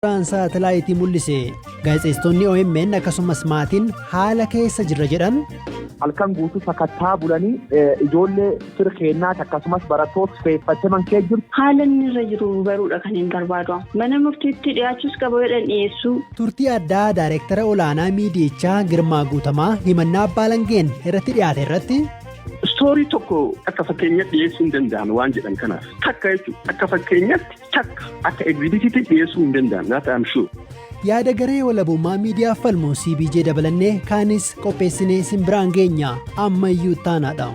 Suuraan saatalaayitii mul'ise. Gaazexeessitoonni OMN akkasumas maatiin haala keessa jirra jedhan. Halkan guutuu sakattaa bulanii ijoollee fira keenyaati akkasumas barattoota feeffachaman kee jiru. Haala inni irra jiru baruudha kan hin barbaadu. Mana murtiitti dhiyaachuus qaba jedhan dhiyeessuu. Turtii addaa Daayireektara Olaanaa Miidiyichaa Girmaa Guutamaa himannaa Abbaa Alangeen irratti dhiyaate irratti. Istoorii tokko akka fakkeenyatti dhiyeessuu hin danda'an waan jedhan kanaaf takka jechuudha akka fakkeenyatti takka akka egzibitiitti dhiyeessuu hin danda'an that I'm sure. Yaada garee walabummaa miidiyaaf falmu CBJ dabalannee kaanis qopheessinee isin biraan geenya ammayyuu taanaadha.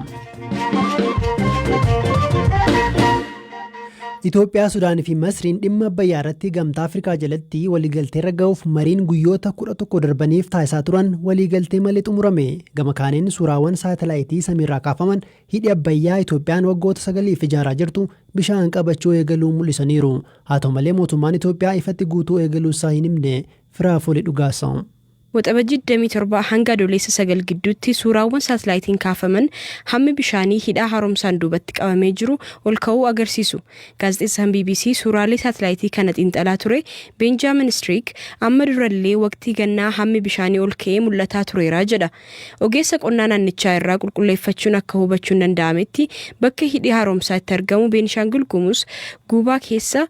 Itoophiyaa, Sudaanii fi Masriin dhimma Abbayyaa irratti Gamtaa Afrikaa jalatti waliigalteerra ga'uuf mariin guyyoota 11 darbaniif taasisaa turan waliigaltee malee xumurame. Gama kaaniin suuraawwan saatalaayitii samiirraa kaafaman hidhi Abbayyaa Itoophiyaan waggoota sagaliif ijaaraa jirtu bishaan qabachuu eegaluu mul'isaniiru. Haa ta'u malee mootummaan Itoophiyaa ifatti guutuu eegaluu isaa hin himne. Firaafoolii Dhugaasaa. Waxabajjii 27 hanga Adoolessa 9 gidduutti suuraawwan saatalaayitiin kaafaman hammi bishaanii hidhaa haaromsaan duubatti qabamee jiru ol ka'uu agarsiisu. Gaazexeessaan bbc suuraalee saatalaayitii kana xiinxalaa ture Beenjaamin Istiriik amma durallee waqtii gannaa hammi bishaanii ol ka'ee mul'ataa tureera jedha. Ogeessa qonnaa naannichaa irraa qulqulleeffachuun akka hubachuun danda'ametti bakka hidhi haaromsaa itti argamu Beenishaangul Gumuz Guubaa keessa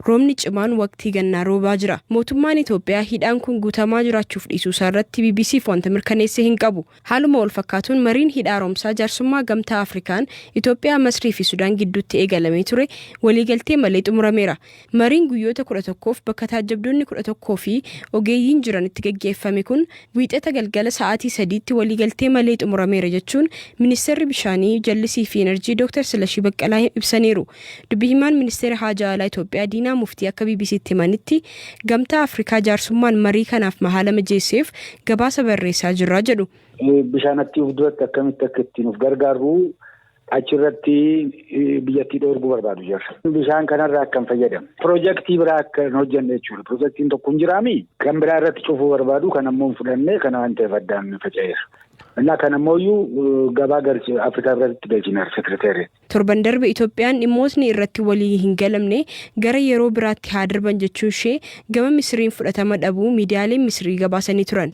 roobni cimaan waqtii gannaa roobaa jira. Mootummaan Itoophiyaa hidhaan kun guutamaa jiraachuuf dhiisuusaa irratti BBCf wanta mirkaneesse hin qabu. Haaluma walfakkaatuun mariin hidha haaromsaa jaarsummaa Gamtaa Afrikaan Itoophiyaa, Masrii fi Sudaan gidduutti eegalamee ture waliigaltee malee xumurameera. Mariin guyyoota 11f bakka taajjabdoonni 11 fi ogeeyyiin jiranitti gaggeeffame kun Wiixata galgala sa'aatii 3tti waliigaltee malee xumurameera jechuun Ministeerri Bishaanii, Jallisii fi Inarjii Dooktar Silashii Baqqalaa ibsaniiru. Dubbi himaan Ministeera Haajaa Alaa Itoophiyaa Diinaa Muftii akka BBCtti himanitti, Gamtaa Afrikaa jaarsummaan marii kanaaf haala mijeesseef gabaasa barreessaa jirra jedhu. Bishaanattii of duratti akkamitti akka ittiin of gargaarru achirratti biyyattii dhoorguu barbaadu jarri. Bishaan kanarraa akka hin fayyadamne. Pirojektii biraa akka hin hojjenne jechuudha. Pirojektiin tokko hin jiraami. Kan biraa irratti cufuu barbaadu kan ammoo hin fudhanne kana waan ta'eef addaan faca'eera. Innaa kan ammoo iyyuu gabaa galchi Afrikaa biratti galchineera sekreteeriin. Torban darbe Itoophiyaan dhimmootni irratti walii hin galamne gara yeroo biraatti haa darban jechuunshee gama Misiriin fudhatama dhabuu miidiyaaleen Misirii gabaasanii turan.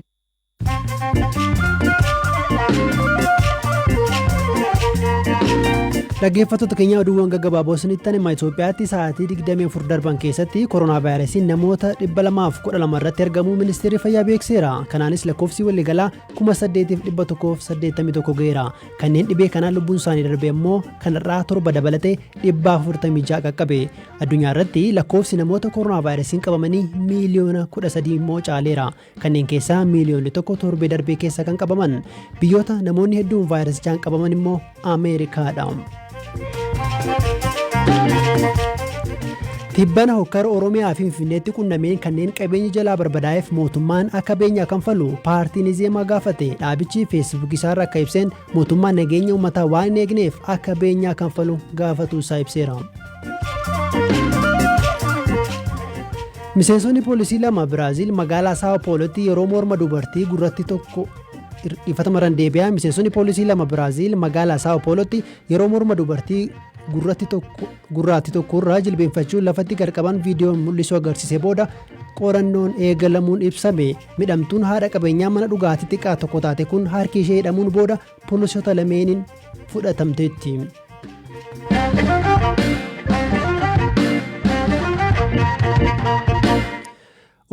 Dhaggeeffattoota keenya oduuwwan gaggabaaboo isinitti hima. Itoophiyaatti sa'aatii 24 darban keessatti koronaa vaayirasiin namoota 212 irratti argamuu ministeerri fayyaa beekseera. Kanaanis lakkoofsi waliigalaa 8181 ga'eera. Kanneen dhibee kanaan lubbuun isaanii darbe immoo kanarraa torba dabalatee 446 qaqqabe. Addunyaa irratti lakkoofsi namoota koronaa vaayirasiin qabamanii miiliyoona 13 immoo caaleera. Kanneen keessaa miiliyoonni tokko torbee darbee keessa kan qabaman. Biyyoota namoonni hedduun vaayirasichaan qabaman immoo Ameerikaadha. Tibbana hokkara Oromiyaa fi Finfinneetti qunnameen kanneen qabeenyi jalaa barbadaa'eef mootummaan akka beenyaa kanfalu paartiin Izeemaa gaafate. Dhaabichi feesbuuk isaarra akka ibseen mootummaan nageenya uummataa waan hin eegneef akka beenyaa kanfalu gaafatuu isaa ibseera. Miseensonni poolisii lama Biraaziil magaalaa Saao Poolootti yeroo morma dubartii gurratti tokko dhiifata maran deebi'aa. Miseensonni poolisii lama Biraaziil magaalaa Saao Poolootti yeroo morma dubartii gurratti tokko gurraatti tokko irraa jilbeenfachuun lafatti gad-qaban viidiyoon mul'isuu agarsiise booda qorannoon eegalamuun ibsame. Midhamtuun haadha qabeenyaa mana dhugaatii xiqqaa tokko taate kun harki ishee hidhamuun booda poolisoota lameeniin fudhatamteetti.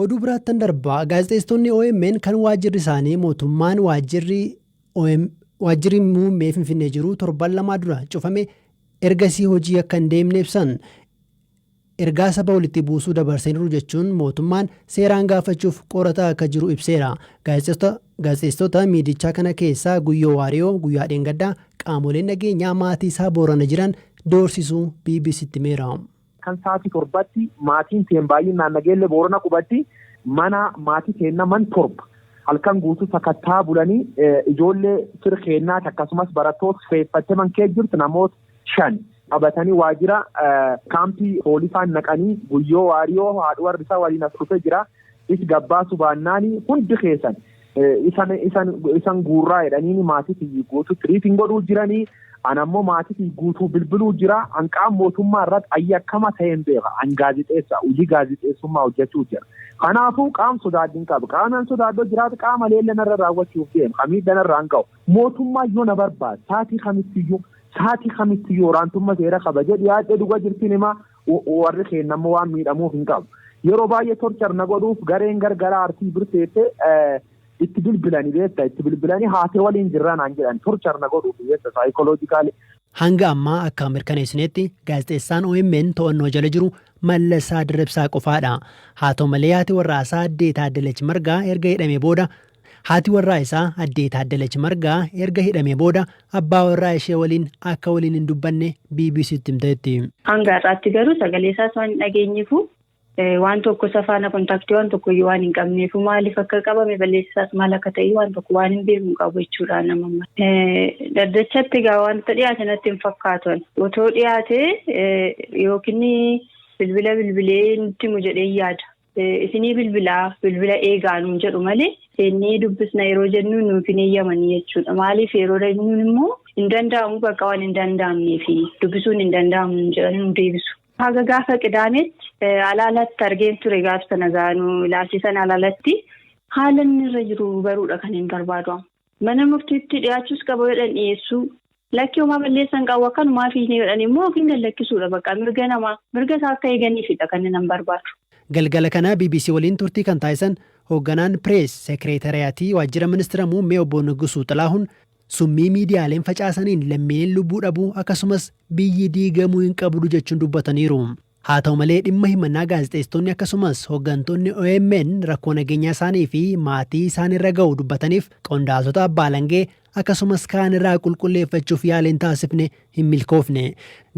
Oduu biraattan darbaa gaazexeessitoonni OMN kan waajjirri isaanii mootummaan waajjirri OM waajjirri muummee Finfinnee jiru torban lamaa dura cufame ergasii hojii akka hin deemne ibsan. Ergaa saba walitti buusuu dabarsaniiru jechuun mootummaan seeraan gaafachuuf qorataa akka jiru ibseera. Gaazexeessitoota miidichaa kana keessaa Guyyoo Waariyoo guyyaa dheengaddaa qaamoleen nageenyaa maatii isaa Boorana jiran doorsisuu BBCtti himeera. Kan sa'aatii 7tti maatiin teen baay'innaan Nageellee Boorana qubatti mana maatii teenna man 7 halkan guutuu sakattaa bulanii ijoollee fir keennaati akkasumas barattoota feeffatte man kee jirtu namoota 5 qabatanii waajjira kaampii poolisaan naqanii Guyyoo Waariyoo haadha warri isaa waliin as dhufe jira is gabbaasu baannaani hundi keessan isan isan isan guurraa jedhaniini maatii tiyyi guutuu tiriitiin godhuu jiranii An ammoo maatii guutuu bilbiluu jira. An qaama mootummaa irratti ayyakkama ta'een beeka. An gaazixeessa, hojii gaazixeessummaa hojjechuu jira. Kanaafuu qaama sodaadhiin qaba. Qaama sodaadhoo jiraatu qaama leella narra raawwachuuf deema. Kamiidha narraa hin ga'u. Mootummaa yoo na barbaadu saatii kamittiyyuu olaantummaa seera kabajee dhiyaadhee dhuga jirtiin himaa, warri keennammoo waan miidhamuuf hin qabu. Yeroo baay'ee torture na godhuuf gareen gargaraa artii birteessee itti bilbilanii beekta, itti bilbilanii haatee waliin jirra naan jedhan, torture na godhuuf beekta, psychologically. Hanga ammaa akka mirkaneessinetti gaazexeessaan OMN to'annoo jala jiru Mallasaa Dirribsaa qofaadha. Haa ta'u malee, haati warraasaa Addee Taaddalach Margaa erga hidhamee booda haati warraa isaa Addee Taaddalach Margaa erga hidhamee booda abbaa warraa ishee waliin akka waliin hin dubbanne BBCtti himteetti. Hanga har'aatti garuu sagalee isaas waan hin dhageenyeefu, waan tokko isa faana contact waan tokko iyyuu waan hin qabneefu, maaliif akka qabame, balleessaas maal akka ta'e waan tokko waan hin beeknu qabu jechuudha nama. Dhaddachatti egaa wanta dhiyaate natti hin fakkaatu. Otoo dhiyaate yookiin bilbila bilbilee nutti himu jedhee yaada. Isinii bilbilaa, bilbila eegaa nuun jedhu malee seennee dubbisna yeroo jennu nuuf hin eeyyamanii jechuudha. Maaliif yeroo jennuun immoo hin danda'amu, bakka waan hin danda'amneefi dubbisuun hin danda'amu jedhanii nu deebisu. Haga gaafa qidaametti alaalatti argeen ture. Gaafa sana gaanuu ilaalchisan alaalatti haala inni irra jiru baruudha kan hin barbaadu. Mana murtiitti dhiyaachuus qaba jedhan dhiyeessuu. Lakkii, homaa balleessan qabu, akkanumaa fi jedhan immoo ofiin gallakkisuudha, bakka mirga namaa, mirga isaa akka eeganiifidha kan inni barbaadu. Galgala kana BBC waliin turtii kan taasisan hoogganaan Pirees Sekireetariyatii waajjira ministeera muummee obbo Nugusuu Xilahuun summii miidiyaaleen facaasaniin lammiileen lubbuu dhabuu akkasumas biyyi diigamuu hin qabdu jechuun dubbataniiru. Haa ta'u malee, dhimma himannaa gaazexeessitoonni akkasumas hooggantoonni OMN rakkoo nageenyaa isaanii fi maatii isaanirra ga'u dubbataniif qondaaltota abbaa alangee akkasumas kaan irraa qulqulleeffachuuf yaaliin taasifne hin milkoofne.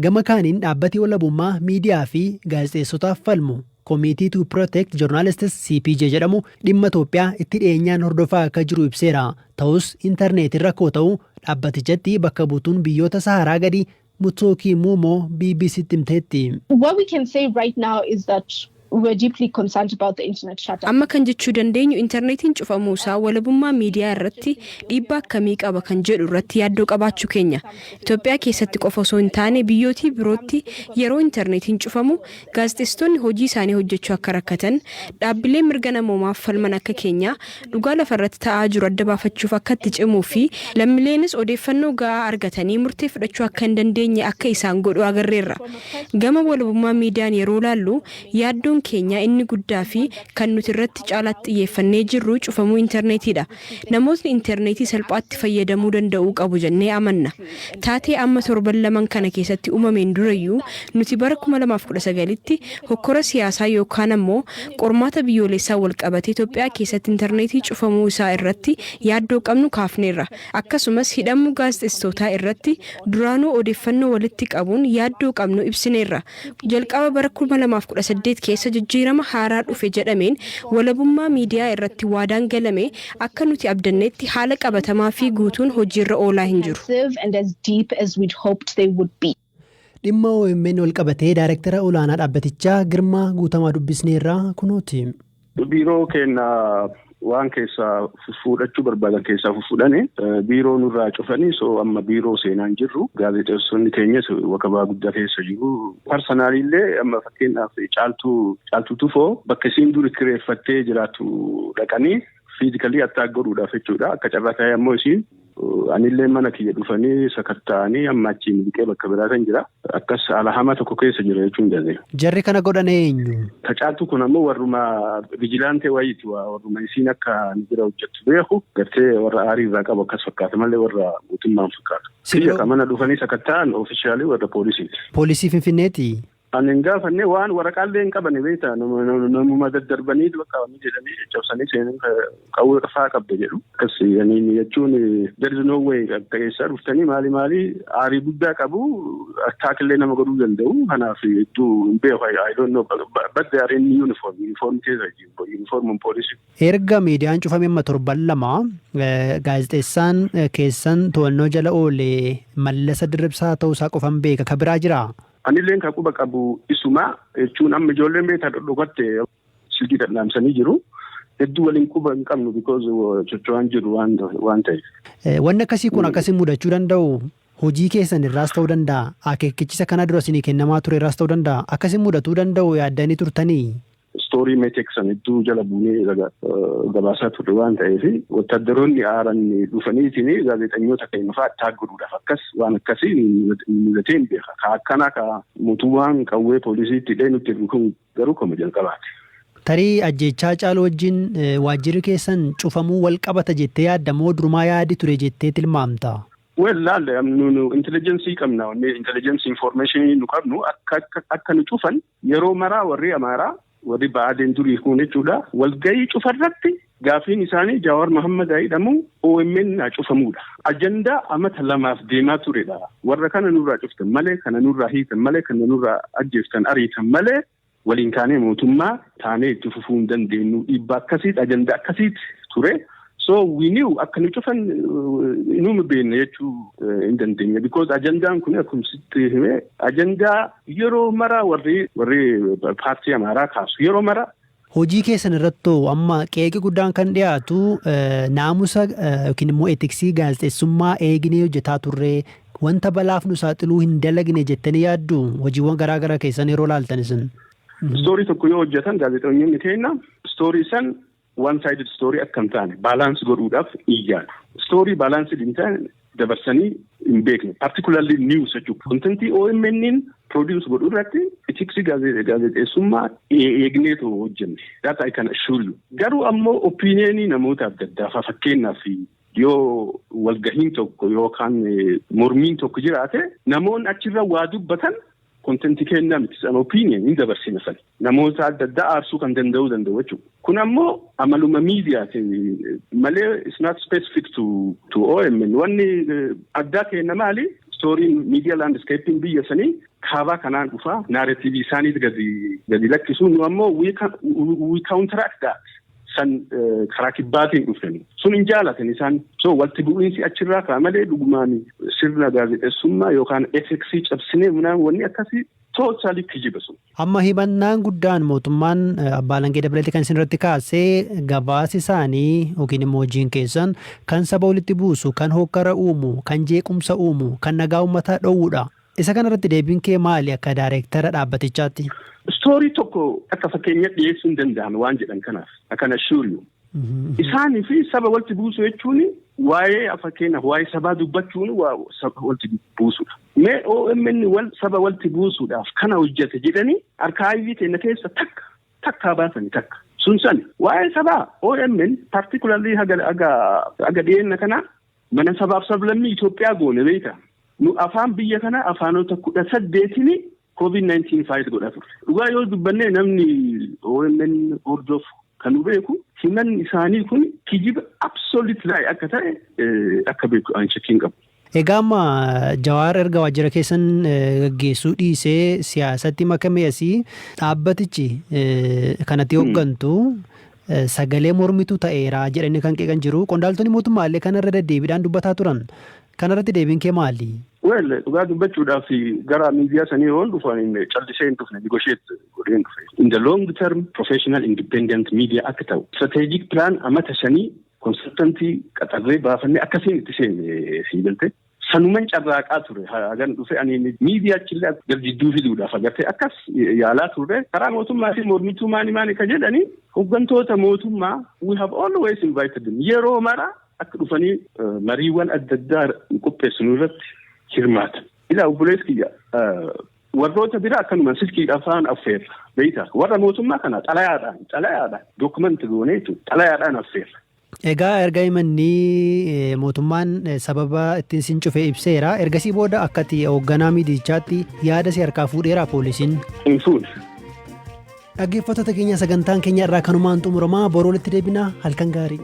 Gama kaaniin, dhaabbati walabummaa miidiyaa fi gaazexeessotaaf falmu Committee to Protect Journalists, CPJ jedhamu, dhimma Itoophiyaa itti dhiyeenyaan hordofaa akka jiru ibseera. Ta'us intarneetiin rakkoo ta'uu dhaabbatichatti bakka buutuun biyyoota Saharaa gadi Mutsookii Muumoo BBCtti himteetti. What we can say right now is that we're deeply concerned about the internet shutdown. Amma kan jechuu dandeenyu intarneetiin cufamuu isaa walabummaa miidiyaa irratti dhiibbaa akkamii qaba kan jedhu irratti yaaddoo qabaachuu keenya. Itoophiyaa keessatti qofa osoo hin taane biyyootii birootti yeroo intarneetiin cufamu gaazexeessitoonni hojii isaanii hojjechuu akka rakkatan, dhaabbileen mirga namoomaaf falman akka keenyaa dhugaa lafarratti ta'aa jiru adda baafachuuf akka itti cimuu fi lammiileenis odeeffannoo ga'aa argatanii murtee fudhachuu akka hin dandeenye akka isaan godhu agarreerra. Gama walabummaa miidiyaan yeroo laallu yaaddoon keenya inni guddaa fi kan nuti irratti caalaatti xiyyeeffannee jirru cufamuu intarneetiidha. Namootni intarneetii salphaatti fayyadamuu danda'uu qabu jennee amanna. Taatee amma torban laman kana keessatti uumameen durayyuu nuti bara 2019tti hokkora siyaasaa yookaan ammoo qormaata biyyoolessaa wal qabatee Itoophiyaa keessatti intarneetii cufamuu isaa irratti yaaddoo qabnu kaafneerra. Akkasumas hidhamuu gaazexeessitootaa irratti duraanuu odeeffannoo walitti qabuun yaaddoo qabnu ibsineerra. Jalqaba bara 2018 keessa jijjiirama haaraa dhufe jedhameen walabummaa miidiyaa irratti waadaan galame akka nuti abdannetti haala qabatamaa fi guutuun hojiirra oolaa hin jiru. And as deep as we'd hoped they would be. Dhimma OMN wal qabatee daayirektara olaanaa dhaabbatichaa Girmaa Guutamaa dubbisneerraa, kunooti. Biiroo keenya waan keessaa fuudhachuu barbaadan keessaa fuudhanii biiroo nurraa cufanii, so amma biiroo seenaa hin jirru. Gaazexeessonni keenyas wakabaa guddaa keessa jiru. Personally illee amma fakkeenyaaf Caaltuu Tufoo bakka isiin duri kireeffattee jiraattu dhaqanii physically attack godhuudhaaf jechuudha. Akka carraa ta'e ammoo isiin anillee mana kiyya dhufanii sakatta'anii amma achiin miliqee bakka biraa kan jira. Akkas haala hamaa tokko keessa jira jechuun dandeenya. Jarri kana godhan eenyu? Caaltuu kun ammoo warruma vigilante wayiiti, warruma isiin akka ni bira hojjettu beeku, gartee warra aarii irraa qabu akkas fakkaata malee warra mootummaan fakkaatu. Kiyya kan mana dhufanii sakatta'an officially warra poolisiiti. Poolisii Finfinneeti? Ani hin gaafanne, waan waraqaallee hin qabane beektaa, namuma daddarbanii bakka wanni jedhanii caccabsanii seenanii qawwee faa qabda jedhu. Akkas jechuun there is no way, akka eessaa dhuftanii maali maali, aarii guddaa qabu, attack illee nama godhuu danda'u. Kanaaf hedduu hin beeku, I don't know, but they are in uniform, uniform keessa jiru, uniform poolisii. Erga miidiyaan cufame amma torban 2, gaazexeessaan keessan to'annoo jala oole Mallasa Dirribsaa ta'uusaa qofan beeka, ka biraa jiraa? Anilleen kan quba qabu isuma jechuun amma ijoolleen beektaa dhodhokatte silkii dhadhaamsanii jiru. Hedduu waliin quba hin qabnu because socho'aan jiru waan ta'eef. Wanni akkasii kun akkasii mudachuu danda'u Hojii keessan irraas ta'uu danda'a, akeekkachiisa kana dura isinii kennamaa ture irraas ta'uu danda'a, akkasin mudatuu danda'u yaaddanii turtanii? Story METEC san hedduu jala buunee gabaasaa turre waan ta'eef, wattaaddaroonni aaran dhufaniitiin gaazexeessitoota keenya fa'aa attack godhuudhaaf akkas waan akkasii mudatee hin beeka. Ka akkanaa ka mootummaan qawwee poolisiitti hidhee nutti ergu kun garuu kama jalqabaati. Tarii ajjechaa Haacaaluu wajjin waajjirri keessan cufamuu wal qabata jettee yaadda moo durumaa yaadi ture jettee tilmaamta? Well, laalle, nu intelligence qabna. Wanni intelligence information nu qabnu akka nu cufan yeroo maraa warri Amaaraa, warri Ba'aadeen durii kun jechuudha, walgahii cufarratti gaafiin isaanii Jawaar Mahammad jedhamu, OMN haa cufamuudha. Ajandaa amata 2f deemaa turedha. Warra kana nurraa cuftan malee, kana nurraa hiitan malee, kana nurraa ajjeeftan ariitan malee, waliin kaanee mootummaa taanee itti fufuu hin dandeenyu. Dhiibbaa akkasiit, ajandaa akkasiit ture. So we knew akka nu cufan inuma beekna jechuu hin dandeenya. Because ajandaan kun, akkuma sitti hime, ajandaa yeroo mara warri paartii Amaaraa kaasu yeroo mara. Hojii keessan irrattoo amma qeeqi guddaan kan dhiyaatu naamusa yookiin immoo ethics gaazexeessummaa eegnee hojjetaa turre, wanta balaaf nu saaxiluu hin dalagne jettanii yaaddu, hojiiwwan garaa garaa keessan yeroo laaltan isin? Story tokko yoo hojjetan gaazexeessonni keenya, story san one sided story akka hin taane balance godhuudhaaf iyyaadha. Story balance hin taane dabarsanii hin beekne. Particularly news jechuudha. Content OMN produce godhu irratti ethics gaazexeessummaa eegneetu hojjenne. That I can assure you. Garuu ammoo opinion namoota adda addaa, fakkeenyaaf yoo walgahiin tokko yookaan mormiin tokko jiraate, namoonni achirra waa dubbatan content kennaa miti, san opinion hin dabarsina san. Namoota adda addaa aarsuu kan danda'u jechuudha. Kun ammoo amaluma miidiyaati malee it's not specific to OMN. Wanni addaa kenna maali? Storyn miidiyaa landscaping biyya sanii kaabaa kanaan dhufaa, narrative isaaniit gadi lakkisu. Nu ammoo we counteract that. San karaa kibbaatiin dhufan sun hin jaalatan isaan. So walitti bu'iinsi achirraa ka'a malee dhugumaan sirna gaazexeessummaa yookaan ethics cabsinee munaan wanni akkasii totally kijiba sun. Amma himannaan guddaan mootummaan abbaa alangaa dabalatee kan isin irratti kaasee, gabaasi isaanii yookiin immoo hojiin keessan kan saba walitti buusu, kan hokkara uumu, kan jeequmsa uumu, kan nagaa uummataa dhoowwudha. Isa kanarratti deebiin kee maali akka daayireektara dhaabbatichaatti? Story tokko akka fakkeenya dhiyeessuu hin danda'an waan jedhan kanaaf akkana assure you. Isaanii fi saba walitti buusu jechuun waa'ee, fakkeenyaaf, waa'ee sabaa dubbachuun saba walitti buusudha. Mee OMN wal saba walitti buusuudhaaf kana hojjete jedhanii archive keenya keessa takka takkaa baasanii takka. Sun sani waa'ee sabaa OMN particularly haga dhiyeenya kana mana sabaaf sablammii Itoophiyaa goone beeka. Nu afaan biyya kana afaanota 18n COVID-19 fight godhaa turre. Dhugaa yoo dubbannee, namni OMN hordofu kan nu beeku, himanni isaanii kun kijiba, absolute lie akka ta'e akka beeku an shakkiin qabu. Egaa amma Jawaar erga waajjira keessan gaggeessuu dhiisee siyaasatti makame asii, dhaabbatichi kanatti hooggantu sagalee mormitu ta'eera jedhanii kan qeeqan jiru. Qondaaltonni mootummaa illee kanarra deddeebiidhaan dubbataa turan. Kanarratti deebiin kee maali? Well, dhugaa dubbachuudhaaf gara miidiyaa sanii yoo dhufan callisee hin dhufne, negotiate godhee hin dhufe. In the long term, professional independent media akka ta'u strategic plan amata 5 consultant qaxarree baafannee akkasiin itti seene, sii galte. Sanuman carraaqaa ture hagan dhufe. Ani miidiyaa achillee gar jidduu fiduudhaaf agartee akkas yaalaa turre. Karaa mootummaa fi mormituu maani maani ka jedhani, hooggantoota mootummaa we have always invited them, yeroo mara akka dhufanii mariiwwan adda addaa qopheessinu irratti hirmaatan. Ilaa obboleessi kiyya, warroota biraa akkanuma silkiidhaan afaan affeerra beektaa, warra mootummaa kana xalayaadhaan document gooneetu xalayaadhaan affeerra. Egaa erga himanni mootummaan sababa ittiin sin cufe ibseera. Ergasii booda akkati hoogganaa miidichaatti yaada si harkaa fuudheera poolisiin? Hin fuudhe. Dhaggeeffattoota keenya, sagantaan keenya irraa kanumaan xumuramaa. Boroo walitti deebinaa, halkan gaarii.